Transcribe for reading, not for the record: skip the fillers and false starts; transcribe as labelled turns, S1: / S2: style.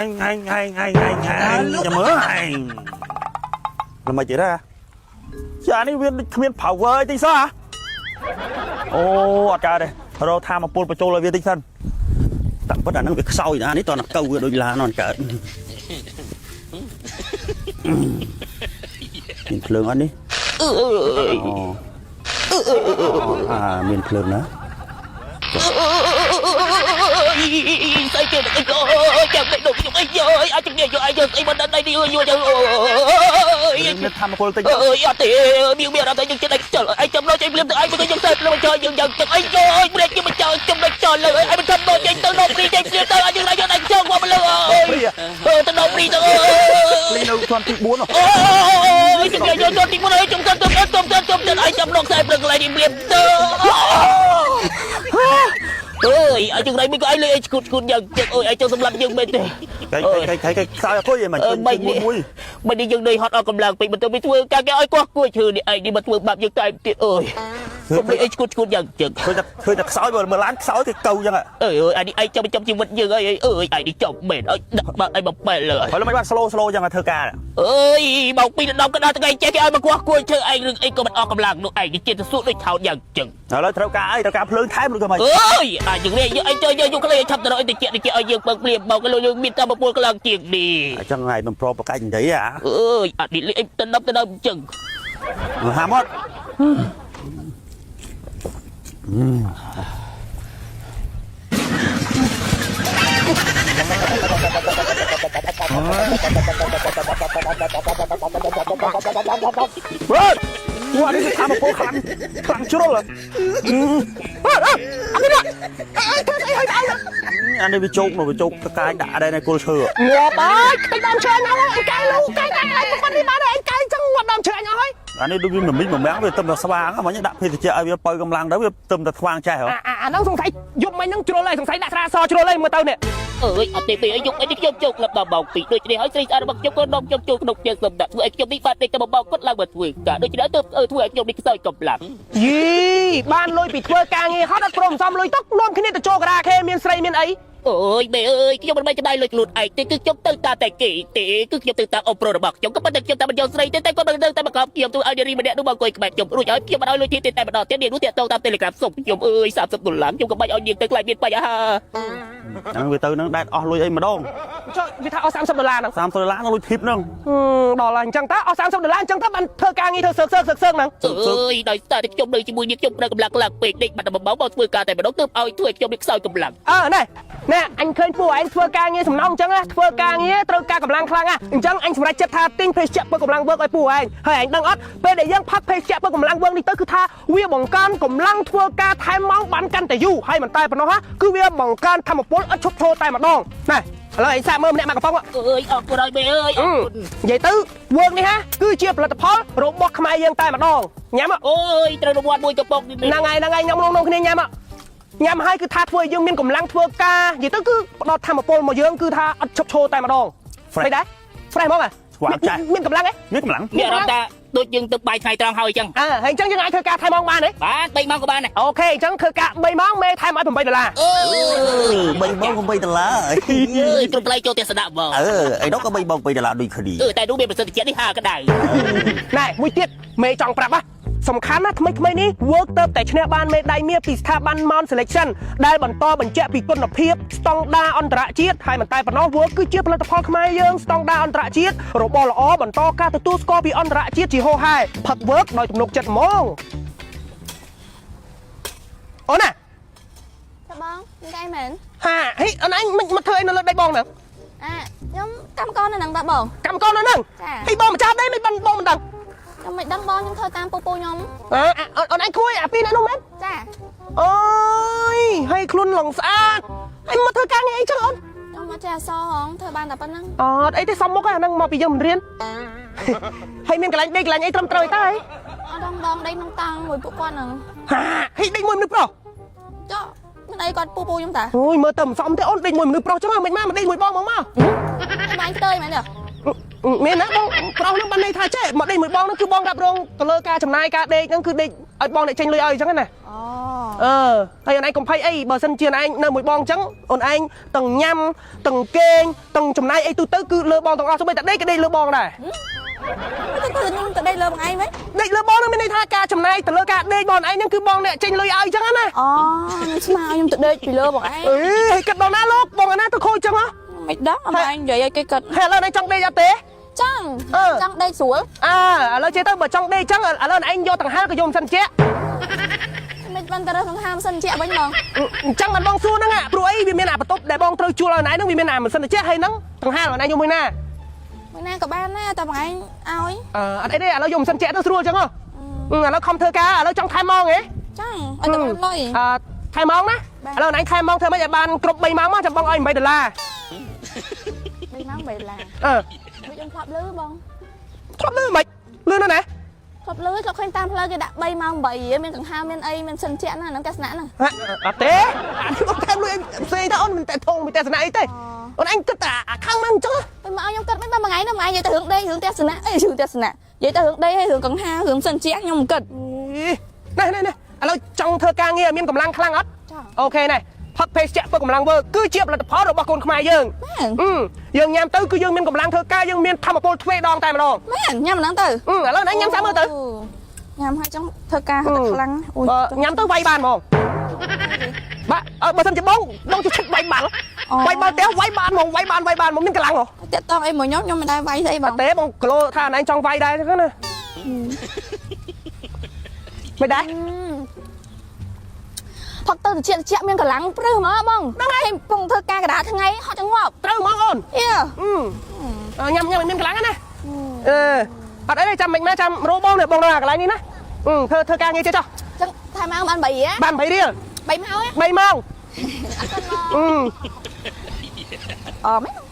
S1: ងឯងឯងឯងឯងឯងចាំមើលឯងល្មិចទៀតហ៎ចានេះវាដូចគ្មាន power អីតិចសោះហ៎អូអត់កើតទេរកថាមពលបញ្ចូលឲ្យវាតិចសិនតាមពិតអាហ្នឹងវាខ្សោយណានេះតោះកៅវាដូចឡានអត់កើតមានភ្លើងអត់នេះ
S2: អើយ
S1: អូអាមានភ្លើងណា
S2: ស្អីគេអើយចាំមិនដូចខ្ញុំអីយើអាចជំនាញយកឯងយកស្អីមកដល់នេះយកយកអើយ
S1: មានធម្មពលតិច
S2: អើយអត់ទេមានមានអត់ទេយើងចិត្តឯងខ្ជិលឯងចាំលោចេញភ្លាមទៅឯងមកយើងទៅភ្លាមចោលយើងយ៉ាងចឹងអីយោអើយម្នាក់ខ្ញុំមកចោលខ្ញុំដល់ចោលលើឯងមិនធ្វើមកចេញទៅដល់ព្រីចេញភ្លាមទៅឲ្យយើងយកឯងចោលមកលើអើយអើទៅដល់ព្រីទៅអើយ
S1: ភ្លីនៅជាន់ទី4
S2: អូយខ្ញុំយកយកទីមួយអើយខ្ញុំទៅទៅទៅទៅទៅឯងចាំលោកខ្សែព្រឹកកន្លែងនេះភ្លាមទៅអើយឲ្យយើងរៃមិនក៏ឯងលេអីឈួតឈួតយ៉ាងចឹងអើយឯងចង់សម្លាប់យើងមែនទេ
S1: កៃកៃកៃកៃខ្សោយអគុយមិន
S2: អឺ
S1: មួយ
S2: មិននេះ
S1: មួយ
S2: មិននេះយើងនឿយហត់អស់កម្លាំងពេកមិនទៅវាធ្វើការគេឲ្យគាត់គួយឈឺនេះឯងនេះមកធ្វើបាបយើងតែទៀតអើយកុំលេអីឈួតឈួតយ៉ាងចឹង
S1: ឃើញតែឃើញតែខ្សោយបើមើលឡានខ្សោយគេកៅចឹង
S2: អើយអើយអានេះឯងចាំចាំជីវិតយើងអើយអើយឯងនេះចំមែនអើយដាក់បាក់ឯងមកបែលលើ
S1: ហើយមិនបាន slow slow ចឹងធ្វើការ
S2: អើយមកពីដល់កណ្ដាលថ្ងៃចេះគេឲ្យមកគោះគួយឈើឯងរឿងអីក៏មិនអស់កម្លាំងនោះឯងនេះជាទៅសួរដូចថោតយ៉ាងចឹង
S1: ឥឡូវត្រូវការអីត្រូវការភ្លើងថែមឬក៏មិន
S2: អើយអាចយើងនេះយើងអីចូលយើងយកក្លីឆាប់ទៅរកអីតិចតិចឲ្យយើងពឹងភ្លាមមកក៏យើងមានតែពលខ្លាំងជាងនេះ
S1: អញ្ចឹងហើយមិនប្រប្រកាច់និយាយអា
S2: អើយអានេះលេអីទៅដល់ទៅដល់ចឹង
S1: ហាមអត់វ៉ាវ៉ានេះធម្មពលខ្លាំងខ្លាំងជ្រុលអានេះវាជោគនោះវាជោគតកាយដាក់ដែរនៅគល់ឈើ
S3: ងាប់ហើយខ្ទេចដើមឈើអញអស់ហើយអញកែលូកែដាក់ឯងប៉ុណ្នេះបានហើយអញកែចឹងងាប់ដើមឈើអញអស់ហើយ
S1: អានេះដូចវាមមិចមមាំងវាទឹមតែស្វាងហ្នឹងមិញដាក់ភេសជ្ជៈឲ្យវាបើកម្លាំងទៅវាទឹមតែស្វាងចេះហ៎
S3: អាអាអាហ្នឹងសង្ស័យយប់មិញហ្នឹងជ្រុលហើយសង្ស័យដាក់ស្រាសជ្រុលហើយមើលទៅនេះ
S2: អើយអត់ទេទេអីយកអីនេះខ្ញុំចូលក្លឹបដល់ម៉ោង2ដូច្នេះហើយស្រីស្អាតរបស់ខ្ញុំក៏នាំខ្ញុំចូលក្នុងផ្ទះសម្រាប់ធ្វើឲ្យខ្ញុំនេះបានដេកតែបោកគាត់ឡើងមកធ្វើការដូច្នេះទៅធ្វើឲ្យខ្ញុំនេះខ្សោយកម្លាំង
S3: យីបានលុយពីធ្វើការងារហត់អត់ព្រមសំលុយទុកនាំគ្នាទៅចូលការ៉ាខេមានស្រីមានអី
S2: អើយមេអើយខ្ញុំមិនមែនចំណាយលុយខ្លួនឯងទេគឺខ្ញុំទៅតាមតែគេទេគឺខ្ញុំទៅតាមអ៊ំប្រុសរបស់ខ្ញុំក៏ប៉ុន្តែខ្ញុំតែមិនយកស្រីទេតែគាត់មិនទៅតែមកកប់ខ្ញុំធ្វើឲ្យនារីម្នាក់នោះមកអង្គុយក្បែរខ្ញុំរួចហើយខ្ញុំមិនឲ្យលុយទេតែម្ដងទៀតនាងនោះតាក់ទងតាម Telegram សុំខ្ញុំអើយ30ដុល្លារខ្ញុំក៏បាច់ឲ្យនាងទៅខ្លាចមានបញ្ហា
S1: ហ្នឹងវាទៅហ្នឹងដែតអស់លុយអីម្ដង
S3: ចុះវាថាអស់30ដុល្លារហ្នឹង
S1: 30ដុល្លារហ្នឹងលុយធីបហ្នឹង
S3: ហឹមដល់ហើយអញ្ចឹងតើអស់30ដុល្លារអញ្ចឹងតើបានធ្វើការងារធ្វើសើកសើកសើកសើកហ្នឹង
S2: អើយដោយសារតែខ្ញុំនៅជាមួយនាងខ្ញុំប្រើកម្លាំងខ្លាំងពេកដេកបាត់តែបោមកធ្វើការតែម្ដងទើបឲ្យធ្វើឲ្យខ្ញុំនេះខ្សោយកម្លាំង
S3: អើណែណែអញឃើញពួកឯងធ្វើការងារសំណងអញ្ចឹងណាធ្វើការងារត្រូវការកម្លាំងខ្លាំងណាអញ្ចឹងអញសម្រេចចិត្តថាទិញភេសជ្ជៈពើកម្លាំងវើកឲ្យពួកឯងហើយឯងដឹងអត់ពេលដែលយើងផឹកភេសជ្ជៈពើកម្លាំងវើកនេះទៅគឺថាវាបង្កើនកម្លាំងធ្វើការថែមម៉ោងបានកាន់តែយូរហើយមិនតែប៉ុណ្ណោះហ่ะគឺវាបង្កើនធម៌ពលឥតឈប់ឈរតែម្ដងណែឥឡូវឯងសាកមើលម្នាក់មកកំប៉ុង
S2: អើយអរគុណហើយមេអើយអរគុណ
S3: និយាយទៅវើកនេះហាគឺជាផលិតផលរបស់ខ្មែរយើងតែម្ដងញ៉ាំ
S2: អូយត្រូវរង្វាន់មួយកំប៉ុងនេះ
S3: ហ្នឹងហើយហ្នឹងហើយញ៉ាំលងនងគ្នាញ៉ាំញ៉ាំហើយគឺថាធ្វើឲ្យយើងមានកម្លាំងធ្វើការនិយាយទៅគឺផ្ដល់ធម៌ពលមកយើងគឺថាអត់ឈប់ឈរតែម្ដងមិនដែរ fresh ហ្មង
S1: ស្វាងចេះ
S3: មានកម្លាំងហ៎
S1: មានកម្លាំង
S2: មានអារម្មណ៍ថាដូចយើងទៅបាយថ្ងៃត្រង់ហើយអញ្ចឹង
S3: អើហើយអញ្ចឹងយើងអាចធ្វើការថែមម៉ោងបានទេ
S2: បាន3ម៉ោងក៏បានដែរ
S3: OK អញ្ចឹងធ្វើការ3ម៉ោងមេថែមឲ្យ8ដុល្លារ
S2: អើ
S1: 3ម៉ោង8ដុល្លារ
S2: អើយគ្រប់ផ្លៃចូលទស្សនៈបង
S1: អឺអីនោះក៏3ម៉ោង8ដុល្លារដូចគ្នា
S2: អឺតែនោះមានប្រសិទ្ធភាពនេះហាក្តៅ
S3: ណែមួយទៀតមេចង់ប្រាប់ហ៎សំខាន់ណាស់ថ្មីថ្មីនេះ work ទៅតែឈ្នះបានមេដាយមាសពីស្ថាប័ន Mount Selection ដែលបន្តបញ្ជាក់ពីគុណភាពស្តង់ដារអន្តរជាតិហើយមិនតែប៉ុណ្ណោះ work គឺជាផលិតផលខ្មែរយើងស្តង់ដារអន្តរជាតិរបស់ល្អបន្តការទទួលស្គាល់ពីអន្តរជាតិជាហូរហែផឹក work ដោយទំនុកចិត្តហ្មងអូនណា
S4: ចាបងមានអីមែន
S3: ហាហេអូនឯងមិនមកធ្វើអីនៅលើដីបងហ្នឹង
S4: អាខ្ញុំកម្មករនៅហ្នឹងតាបង
S3: កម្មករនៅហ្នឹង
S4: ចា
S3: ហេបងម្ចាស់ដីមិនបានបងមិនដឹង
S4: ខ្ញុំមិនដឹងបងខ្ញុំធ្វើតាមពូពូខ្ញុំ
S3: អើអូនឯងគួយអាពីរនាក់នោះមែន
S4: ចា
S3: អូយហើយខ្លួនឡងស្អាតហើយមកធ្វើការងារអីចឹងអូន
S4: ខ្ញុំមកចេះអក្សរហងធ្វើបានតែប៉ុណ្្នឹង
S3: អត់អីទេសំមុខហ្នឹងអាហ្នឹងមកពីយើងមិនរៀន ហើយមានកន្លែងដេកកន្លែងអីត្រឹមត្រូវអីតើហី
S4: អត់ដឹងបងដេកក្នុងតាំងមួយពួកគាត់ហ្នឹង
S3: ហាហើយដេកមួយមនុស្សប្រុស
S4: ចុះមិនអីគាត់ពូពូខ្ញុំតា
S3: អូយមើលទៅមិនសមទេអូនដេកមួយមនុស្សប្រុសចឹងមិនមកមកដេកមួយបងមកមក
S4: បាញ់ខ្ទើយមែនទេ
S3: មានណាបងប្រុសហ្នឹងបានន័យថាចេះមកដេកមួយបងហ្នឹងគឺបងរ៉ាប់រងទៅលើការចំណាយការដេកហ្នឹងគឺដេកឲ្យបងអ្នកចេញលុយឲ្យអញ្ចឹងណា
S4: អូ
S3: អឺហើយអូនឯងកុំភ័យអីបើសិនជាអូនឯងនៅមួយបងអញ្ចឹងអូនឯងទាំងញ៉ាំទាំងគេងទាំងចំណាយអីទូទៅគឺលើបងទាំងអស់សូម្បីតែដេកក៏ដេកលើបងដែរ
S4: ទៅទៅខ្ញុំទៅដេកលើបងឯងវិញ
S3: ដេកលើបងហ្នឹងមានន័យថាការចំណាយទៅលើការដេកបងឯងហ្នឹងគឺបងអ្នកចេញលុយឲ្យអញ្ចឹងណា
S4: អូខ្ញុំស្មានខ្ញុំទៅដេកពីលើបងឯង
S3: អេហើយគិតដល់ណាលោកបងឯណាទៅខូចអញ្ចឹងហ៎
S4: មិនដឹងបងឯងនិយាយឲ្យគេគិត
S3: ហើយឥឡូវឯងចង់ដេកអត់ទេ
S4: ចង់ចង់ដេកស្រួល
S3: អើឥឡូវចេះទៅបើចង់ដេកអញ្ចឹងឥឡូវឯងយកដង្ហើក៏យកមិនសិនជា
S4: មិនបានទៅរើសដង្ហើមសិនជាវិញបង
S3: អញ្ចឹងមិនបងសួរហ្នឹងព្រោះអីវាមានអាបន្ទប់ដែលបងត្រូវជួលឲ្យឯងហ្នឹងវាមានអាម៉ាស៊ីនត្រជាក់ហើយហ្នឹងដង្ហើឯងយកមួយណា
S4: មួយណាក៏បានដែរតែបងឯងឲ្យ
S3: អឺអត់អីទេឥឡូវយកម៉ាស៊ីនជាក់ទៅស្រួលអញ្ចឹងហ៎ឥឡូវខំធ្វើការឥឡូវចង់ថែមម៉ោងហ៎
S4: ចង់ឲ្យតែបានលុយ
S3: អឺថែមម៉ោងណាឥឡូវឯងថែមម៉ោងធ្វើម៉េចឲ្យបានគ្រប់3ម៉ោងមកចាំបងឲ្យ8ដុល្លារ
S4: 3ម៉ោង3ដុល្លារ
S3: អឺ
S4: ដូចខ្ញុំធ្លាប់លឺបង
S3: ធ្លាប់លឺមិនលឺនៅណា
S4: ធ្លាប់លឺធ្លាប់ឃើញតាមផ្លូវគេដាក់3ម៉ោង8រៀលមានកង្ហាមានអីមានសិនជាណាហ្នឹងទស្សនៈហ្នឹង
S3: ហ៎អត់ទេអានេះបងថែមលុយផ្សេងទៅអូនមិនតែធងមិនតែសនៈអីទេអូនអញគិតតែអាខាងហ្នឹងអញ្ចឹង
S4: ពេលមកឲ្យខ្ញុំគិតមិនបានមួយថ្ងៃហ្នឹងមួយថ្ងៃនិយាយតែរឿងដេករឿងទស្សនៈអីរឿងទស្សនៈនិយាយតែរឿងដេកហើយរឿងកង្ហារឿងសិនជាខ្ញុំមិនគិត
S3: ណែណែណែឥឡូវចង់ធ្វើការងារមានកម្លាំងខ្លាំងអត់
S4: ចា
S3: OK ណែផឹកភេសជ្ជៈពឹកកម្លាំងវើគឺជាផលិតផលរបស់កូនខ្មែរយើង
S4: មែន
S3: យើងញ៉ាំទៅគឺយើងមានកម្លាំងធ្វើការយើងមានធម៌ពលទ្វេដងតែម្ដង
S4: មែនញ៉ាំហ្នឹងទៅ
S3: ឥឡូវណែញ៉ាំសាមើលទៅ
S4: ញ៉ាំហើយចង់ធ្វើការហត់តែខ្លាំងអូយ
S3: ញ៉ាំទៅវាយបានហ្មងបាទបើសិនជាបងបងជួយឈិតវាយបាល់វាយបាល់ផ្ទះវាយបានហ្មងវាយបានវាយបានហ្មងមានកម្លាំងហ៎
S4: តាក់តងអីមួយខ្ញុំខ្ញុំមិនដែរវាយស្អីបង
S3: ទេបងគីឡូថាណែចង់វាយដែរហ្នឹងណាមិនដែរ
S4: ផឹកទៅតិចតិចមានកម្លាំងព្រឹសហ្មងបងហ្នឹងហើយពងធ្វើការកដាថ្ងៃហត់ចងាប់
S3: ត្រូវហ្មងអូន
S4: អៀ
S3: ញ៉ាំញ៉ាំមានកម្លាំងណាអឺអត់អីទេចាំមិនមកចាំរោបងនេះបងនៅកន្លែងនេះណាធ្វើធ្វើការងារចេះចុះ
S4: ចឹងថែមម៉ោងបាន3រៀល
S3: បាន8រៀល
S4: 3ម៉ោង
S3: 3ម៉ោង
S4: អរគុណបង
S3: អឺ
S4: អមែន